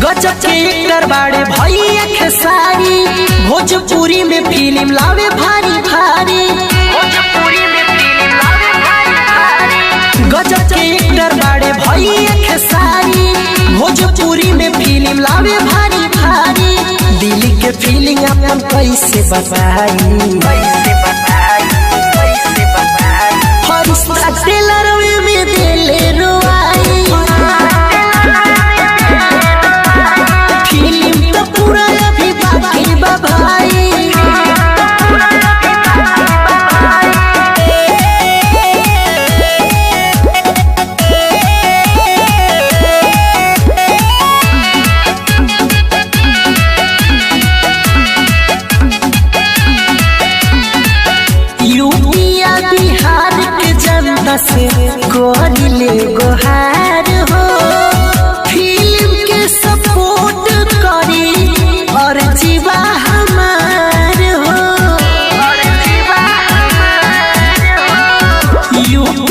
गजब के एक्टर बाड़े भैया खेसारी, भोजपुरी में फिल्म लावे भारी भारी। भोजपुरी में फिल्म लावे भारी भारी। गजब के एक्टर बाड़े भैया खेसारी, भोजपुरी में फिल्म लावे भारी भारी। दिल के फीलिंग अपन कैसे बताई, कैसे बताई, कैसे बताई। फरिश्ता टेलर में दिले रोआई। फिल्म तो पूरा अभी बाकी बा भाई। यूपिया बिहार के जनता से करिले गोहार हो, फिल्म के सपोर्ट करी और जीवा हमार हो। और जीवा हमार हो। यूपिया